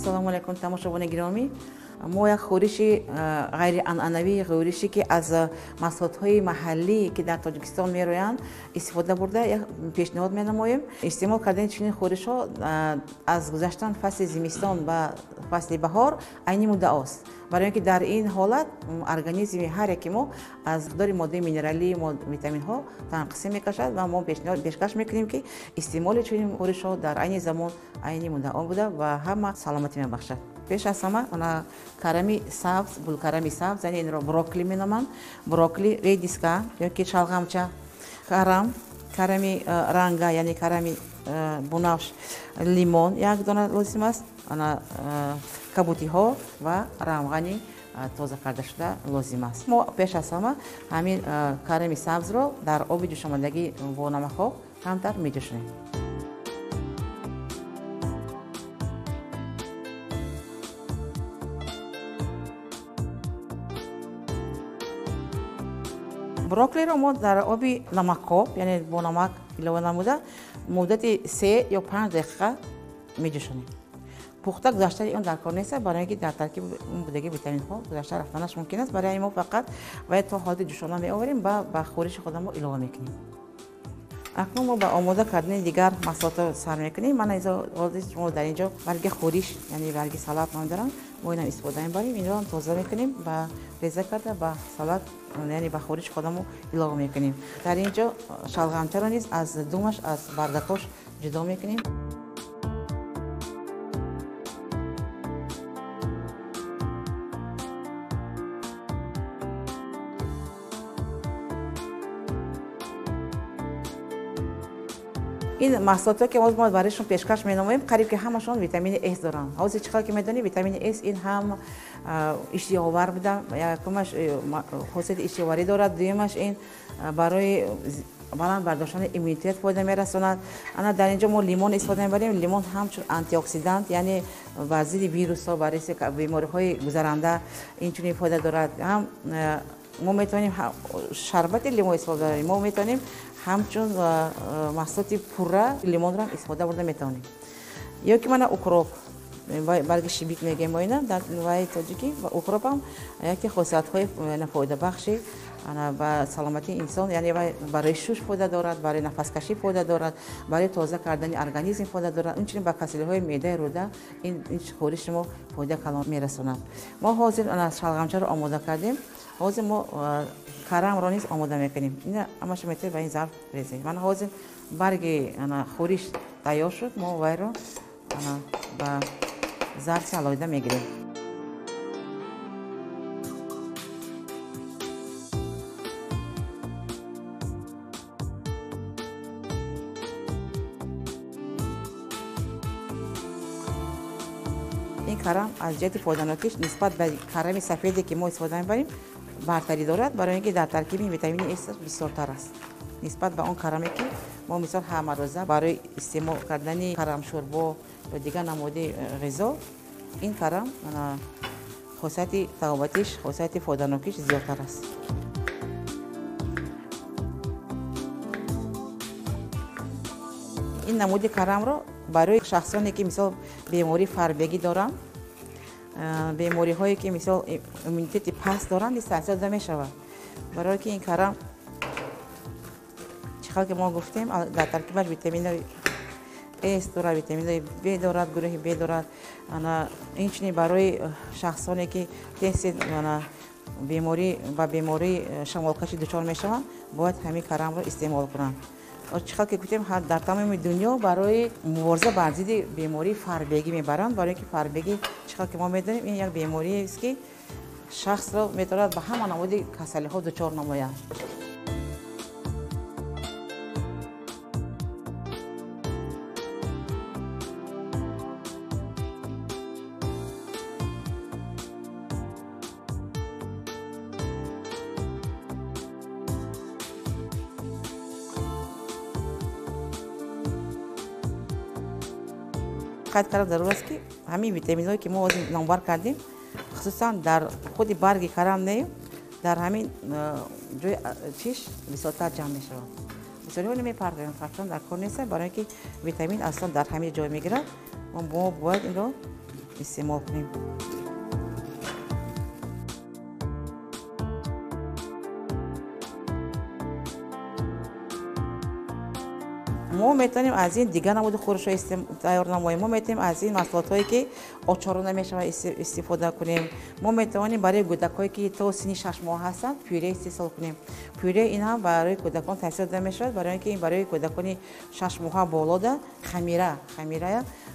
Ассалому алайкум, тамошобинони гиромӣ. Мо як хӯриши ғайрианъанавии хӯрише, ки аз маҳсулотҳои маҳаллӣ, ки дар Тоҷикистон мероянд, истифода бурда пешниҳод менамоем. Истеъмол кардани чунин хӯришҳо аз гузаштан фасли зимистон ба фасли баҳор айни муддаост. Барои ин ки дар ин ҳолат организми ҳар яки мо аз миқдори моддаи минералӣ, витаминҳо танқисӣ мекашад ва мо пешкаш мекунем, ки истеъмоли чунин хӯришҳо дар айни замон айни муддао буда ва ҳама саломатӣ мебахшад. Пеш аз ҳама она карами сабз, гулкарами сабз, яъне инро брокколи меноманд, брокколи, редиска ёки шалғамча, карам, карами ранга, яъне карами бунафш, лимон як дона лозим аст, ана кабутиҳо ва равғани тоза карда шуда лозим аст. Мо пеш аз ҳама ҳамин карами сабзро дар оби ҷӯшомадагӣ бо намакҳо камтар меҷӯшонем. Брокколиро мо дар оби намакоб, яъне бо намак илова намуда, муддати 3 ё 5 дақиқа меҷӯшонем. Пухта гузаштани он дар кор нест, барои ин ки дар таркиби он будаги витаминҳо гузашта рафтанаш мумкин аст. Барои мо фақат бояд то ҳолати ҷӯшона меоварем ва ба хӯриши худамон илова мекунем. Акнун мо ба омода кардани дигар маҳсулотро сар мекунем. Ман ҳозир шумо дар инҷо барги хӯриш, яъне барги салат ном дорам, мо инам истифода мебарем. Инро ҳам тоза мекунем ва реза карда ба салат, яъне ба хӯриши худамон илова мекунем. Дар инҷо шалғамчаро низ аз думаш, аз бардакош ҷудо мекунем. Ин маҳсулотҳое, ки мо барояшон пешкаш менамоем, қариб ки ҳамашон витамини С доранд. Ҳозир чӣ қадр ки медонем, витамини С ин ҳам иштиҳовар буда, якумаш хосияти иштиҳоварӣ дорад, дуюмаш ин барои баланд бардоштани иммунитет фоида мерасонад. Ана дар инҷо мо лимон истифода мебарем. Лимон ҳамчун антиоксидант, яъне бар зидди вирусҳо, бар зидди бемориҳои гузаранда инчунин фоида дорад. Ҳам мо метавонем шарбати лимон истифода барем, мо метавонем ҳамчун маҳсулоти пурра лимонро истифода бурда метавонем. Ё ки мана укроп, барги шибик мегӯем мо ина дар ваи тоҷикӣ. Укроп ҳам яке хосиятҳои фоидабахши ба саломатии инсон, яъне барои шуш фоида дорад, барои нафаскашӣ фоида дорад, барои тоза кардани организм фоида дорад. Инчунин ба касалиҳои меъдаи рӯда ин хӯриши мо фоида калон мерасонад. Мо ҳозир шалғамчаро омода кардем. Ҳозир мо карамро низ омода мекунем. Ина ҳамаша метавонед ба ин зарф резем. Ман ҳозир барги хӯриш тайёр шуд, мо вайро ба зарфи алоҳида мегирем. Ин карам аз ҷиҳати фоиданокиш нисбат ба карами сафеде, ки мо истифода мебарем, бартарӣ дорад, барои ин ки дар таркиби витамини С бисёртар аст нисбат ба он караме, ки мо мисол ҳамарӯза барои истеъмол кардани карамшӯрбо ё дигар намуди ғизо, ин карам хосияти табобатиш, хосияти фоиданокиш зиёдтар аст. Ин намуди карамро барои шахсоне, ки мисол бемории фарбегӣ доранд, бемориҳое, ки мисол иммунитети паст доранд, низ тавсия дода мешавад. Барое ки ин карам, чӣ хел ки мо гуфтем, дар таркибаш витаминои С дорад, витаминои Б дорад, гурӯҳи Б дорад. Инчунин барои шахсоне, ки тез беморӣ ба бемории шамолкашӣ дучор мешаванд, бояд ҳамин карамро истеъмол кунанд. Чӣ хел ки гуфтем, дар тамоми дунё барои мубориза бар зидди бемории фарбегӣ мебаранд, барои ин ки фарбегӣ, чӣ хел ки мо медонем, ин як бемориест, ки шахсро метавонад ба ҳама намуди касалиҳо дучор намояд. Қайд кардан зарур аст, ки ҳамин витаминҳое, ки мо ҳозир номбар кардем, хусусан дар худи барги карам не, дар ҳамин ҷои чиш бисёртар ҷамъ мешавад. Бисёриҳо намепардозанд, фарқшон дар кор нест, барои ин ки витамин аслан дар ҳамин ҷой мегирад. Мо бояд инро истеъмол кунем. Мо метавонем аз ин дигар намуди хӯришҳо тайёр намоем. Мо метавонем аз ин маҳсулотҳое ки очорона мешавад истифода кунем. Мо метавонем барои кӯдакҳое ки то синни 6 моҳ ҳастанд пюре истеҳсол кунем. Пюре ин ҳам барои кӯдакон тавсия дода мешавад, барои ин ки барои кӯдакони 6 моҳа болода хамира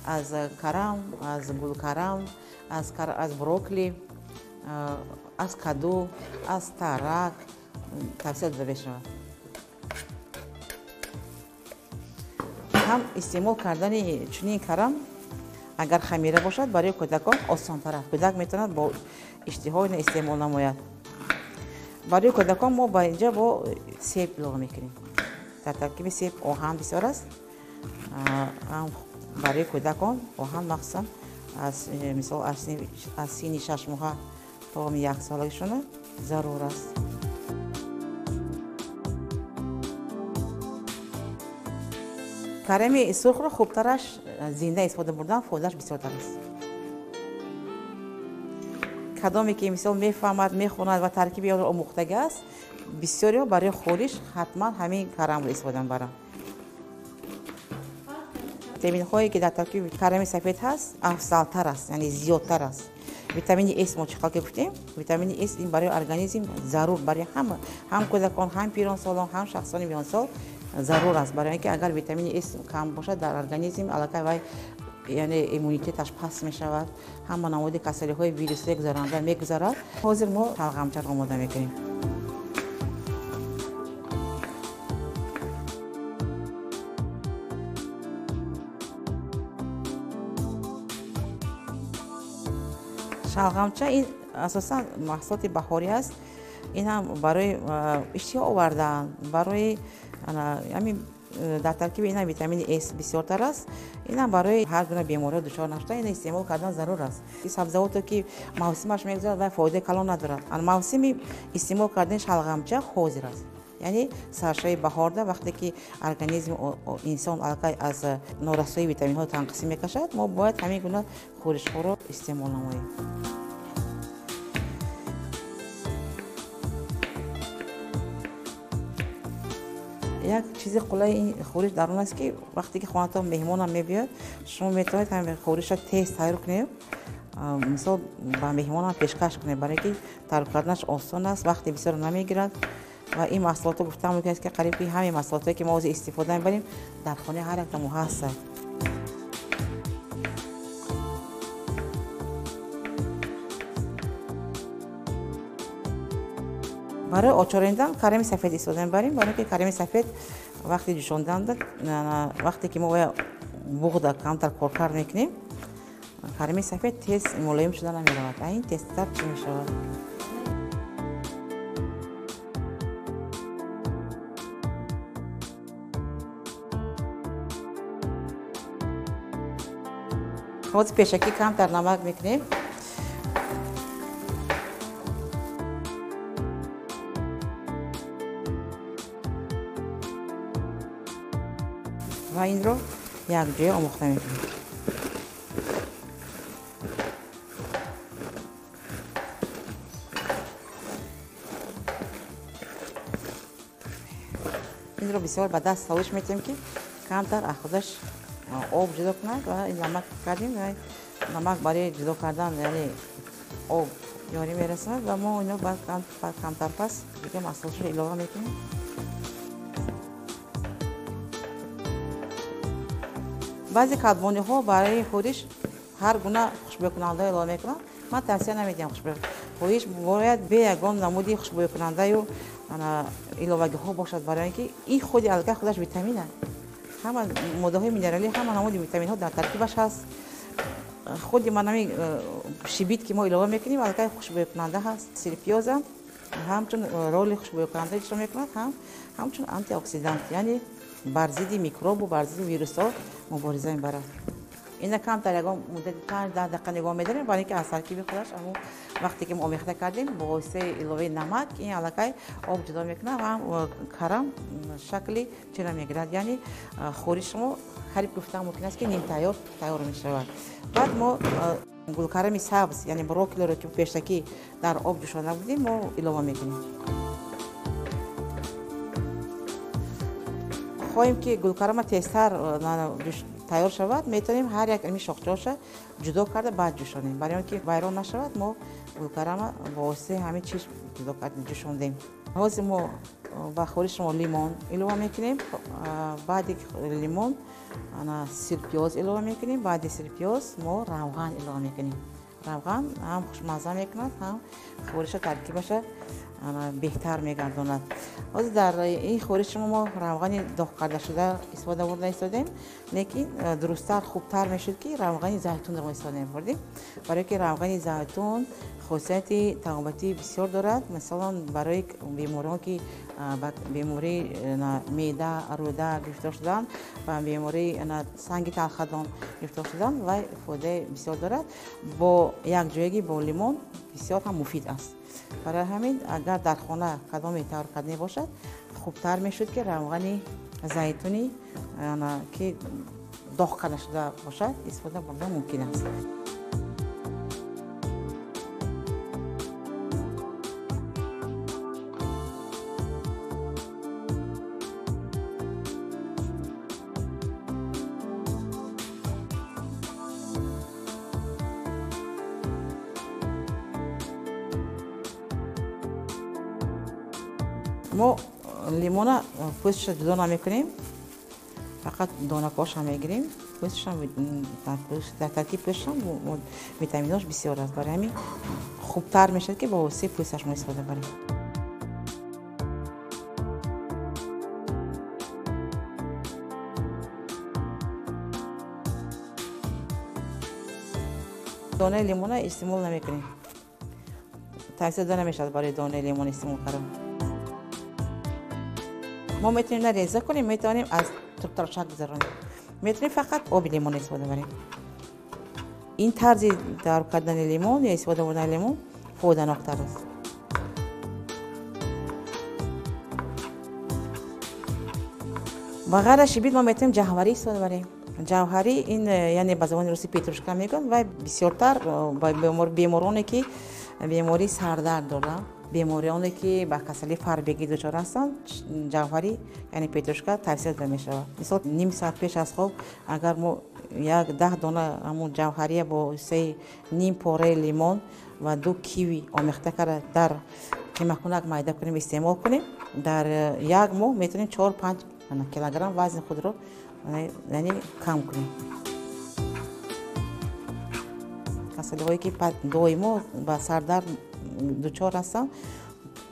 аз карам, аз гулкарам, аз брокколи, аз каду, аз тарак тавсия дода мешавад. Ҳам истеъмол кардани чунин карам агар хамира бошад барои кӯдакон осонтар аст. Кӯдак метавонад бо иштиҳо ина истеъмол намояд. Барои кӯдакон мо ба инҷа бо себ илова мекунем. Дар таркиби себ оҳан бисёр аст. Ҳам барои кӯдакон оҳан махсусан аз мисол аз синни 6 моҳа то 1 солагишона зарур аст. Карами сурхро хубтараш зинда истифода бурдан фоидааш бисёртар аст. Кадоме ки мисол мефаҳмад, мехонад ва таркиби онро омӯхтагӣ аст, бисёриҳо барои хӯриш ҳатман ҳамин карамро истифода мебаранд. Витаминҳое ки дар таркиби карами сафед ҳаст афзалтар аст, яъне зиёдтар аст. Витамини С мо чӣ хел ки гуфтем, витамини С ин барои организм зарур, барои ҳама, ҳам кӯдакон, ҳам пиронсолон, ҳам шахсони миёнсол зарур аст. Барои ин ки агар витамини С кам бошад дар организм аллакай вай яъне иммунитеташ паст мешавад, ҳама намуди касалиҳои вирусӣ гузаранда мегузарад. Ҳозир мо шалғамчаро омода мекунем. Шалғамча ин асосан маҳсулоти баҳорӣ аст. Ин ҳам барои иштиҳо овардан, барои ҳамин дар таркиби ин витамини С бисёртар аст. Ин ҳам барои ҳар гуна бемориҳо дучор нашудан ин истеъмол кардан зарур аст. Сабзавото ки мавсимаш мегузарад ва фоидаи калон надорад. Мавсими истеъмол кардани шалғамча ҳозир аст. Яъне саршави баҳорда вақте ки организми инсон аллакай аз норасоии витаминҳо танқисӣ мекашад, мо бояд ҳамин гуна хӯришҳоро истеъмол намоем. Як чизи қулайи ин хӯриш дар он аст ки вақте ки хонатон меҳмонам мебиёд, шумо метавонед ҳамин хӯришро тез тайёр кунед, мисол ба меҳмонам пешкаш кунед, барое ки тайёр карданаш осон аст, вақти бисёр намегирад. Ва ин маҳсулотро гуфтан мумкин аст ки қариб ки ҳамин маҳсулотое ки мо ҳозир истифода мебарем дар хонаи ҳар якта мо ҳастанд. Барои очорондан карами сафед истифода мебарем, барое ки карами сафед вақти ҷӯшондан, вақте ки мо буғда камтар коркард мекунем, карами сафед тез мулоим шуда намеравад, ин тезтар чӣ мешавад. Ҳозир пешакӣ камтар намак мекунем. Ва инро якҷоя омӯхта мекунем. Инро бисёр ба даст солиш метиҳем ки камтар аз худаш об ҷудо кунад ва ин намак кардем. Намак барои ҷудо кардан яъне об ёрӣ мерасонад ва мо ино баъд камтар пас дигар маҳсулотро илова мекунем. Баъзе кадбониҳо барои хӯриш ҳар гуна хушбӯйкунанда илова мекунанд. Ман тавсия намедиҳам хушбӯй. Хӯриш бояд бе ягон намуди хушбӯйкунандаю иловагиҳо бошад, барои ин ки ин худи аллакай худаш витамин аст. Ҳама моддаҳои минералӣ, ҳама намуди витаминҳо дар таркибаш ҳаст. Худи манами шибит ки мо илова мекунем аллакай хушбӯйкунанда ҳаст. Сирпиёза ҳамчун роли хушбӯйкунанда иҷро мекунад, ҳамчун антиоксидант, яъне бар зидди микробу бар зидди вирусҳо мубориза мебарад. Ина камтар ягон муддати 5-10 дақиқа нигоҳ медорем, барои ин ки аз таркиби худаш ҳамон вақте ки мо омехта кардем бо воситаи иловаи намак ин аллакай об ҷудо мекунад ва ҳам карам шакли чира мегирад, яъне хӯриши мо қариб гуфтан мумкин аст ки нимтайёр тайёр мешавад. Баъд мо Гулкарами сабз, яъне брокколиро, ки пештакӣ дар об ҷӯшонда будем, мо илова мекунем. Хоҳем, ки гулкарама тезтар тайёр шавад, метавонем ҳар як ами шохчаоша ҷудо карда баъд ҷӯшонем. Барои он ки вайрон нашавад, мо гулкарама бо воситаи ҳамин чиз ҷудо кардем, ҷӯшондем. Ҳозир мо ба хӯриши мо лимон илова мекунем. Баъди лимон сирпиёз илова мекунем. Баъди сирпиёз мо равған илова мекунем. Равған ҳам хушмазза мекунад, ҳам хӯриша таркибаша беҳтар мегардонад. Ҳозир дар ин хӯриши мо равғани доғ кардашуда истифода бурда истодем, лекин дурусттар, хубтар мешуд, ки равғани зайтунро мо истифода мебурдем, барое ки равғани зайтун хосияти табобатӣ бисёр дорад. Масалан, барои беморон, ки ба бемории меъда, рӯда гирифтор шуданд, ба бемории санги талхадон гирифтор шуданд, вай фоидаи бисёр дорад. Бо якҷоягӣ бо лимон бисёр ҳам муфид аст. Барои ҳамин, агар дар хона кадоме тайёр карданӣ бошад, хубтар мешуд, ки равғани зайтуни, ки доғ карда шуда бошад, истифода бурда мумкин аст. Мо лимона пӯсташа ҷудо намекунем, фақат донакҳоша мегирем. Дар таркиби пӯсташам витаминош бисёр аст. Барои ҳамин хубтар мешавад, ки бо воситаи пӯсташ мо истифода барем. Донаи лимона истеъмол намекунем, тавсия дода намешавад барои донаи лимон истеъмол кардан. Мо метавонем на реза кунем, метавонем аз туртарчак гузаронем, метавонем фақат оби лимон истифода барем. Ин тарзи тайёр кардани лимон ё истифода бурдани лимон фоиданоктар аст. Ба ғайр аз шибит мо метавонем ҷавҳарӣ истифода барем. Ҷавҳарӣ ин, яъне ба забони русӣ петрушка мегӯянд, вай бисёртар бемороне, ки бемории сардард доранд, беморионе, ки ба касалии фарбегӣ дучор ҳастанд, ҷавҳарӣ, яъне петрушка тавсия дода мешавад. Мисол, ним соат пеш аз хоб агар мо як 10 дона ҳамун ҷавҳария бо ҳиссаи ним пораи лимон ва 2 киви омехта карда дар қимакунак майда кунем, истеъмол кунем, дар як моҳ метавонем 4-5 килограмм вазни худро, яъне, кам кунем. Касалиҳое, ки доимо ба сардард дучор ҳастанд,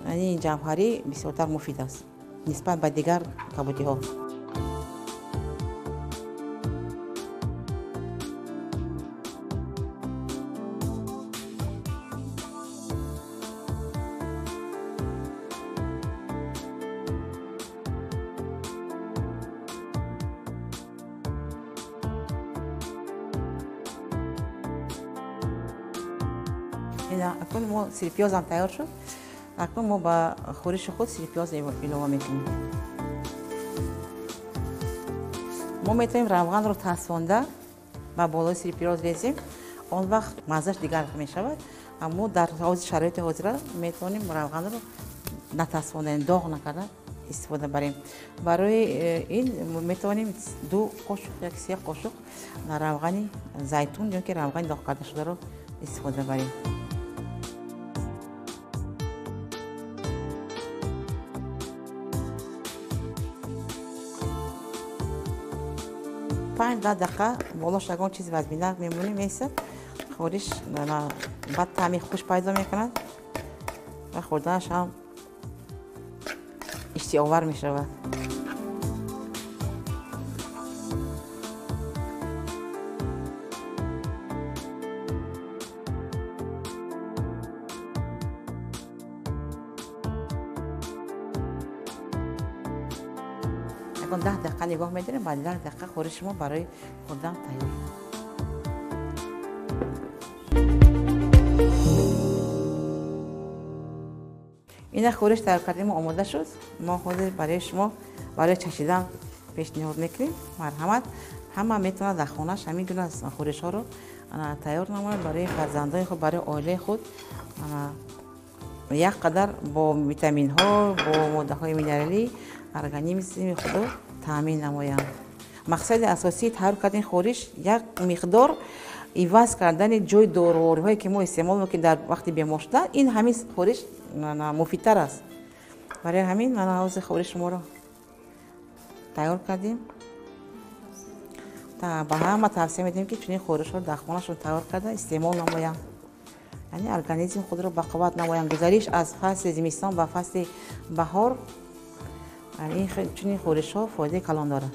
яъне ҷавҳарӣ бисёртар муфид аст нисбат ба дигар кабудиҳо. Акнун мо сирпиёзам тайёр шуд. Акнун мо ба хӯриши худ сирпиёз илова мекунем. Мо метавонем равғанро тасфонда ба болои сирпиёз резем, он вақт маззаш дигар мешавад. Аммо дар шароити ҳозира метавонем равғанро натасфонда, доғ накарда истифода барем. Барои ин метавонем 2 қошуқ як 3 қошуқ равғани зайтун ё ки равғани доғ карда шударо истифода барем. 5-10 дақиқа болош ягон чизи вазминак мемонем, месад, хӯриш баъд таъми хуш пайдо мекунад ва хӯрданаш ҳам иштиҳовар мешавад. Ягон 10 дақиқа нигоҳ медорем, баъди 10 дақиқа хӯриши мо барои хӯрдан тайёр. Ина хӯриш тайёр кардем, омода шуд. Мо ҳозир барои шумо барои чашидан пешниҳод мекунем. Марҳамат, ҳама метавонад дар хонааш ҳамин гуна хӯришҳоро Тайёр намоянд барои фарзандои худ, барои оилаи худ, як қадар бо витаминҳо, бо моддаҳои минералӣ организми худро таъмин намоянд. Мақсади асосии тайёр кардани хориш як миқдор иваз кардани ҷои дорувориҳое, ки мо истеъмол мекунем дар вақти бемор шудан, ин ҳамин хориш муфидтар аст. Барои ҳамин мана ҳозир хориш шуморо тайёр кардем. Ба ҳама тавсия медиҳем, ки чунин хоришҳоро дар хонашон тайёр карда истеъмол намоянд, яъне организми худро бақувват намоянд. Гузариш аз фасли зимистон ба фасли баҳор, чунин хоришҳо фоидаи калон дорад.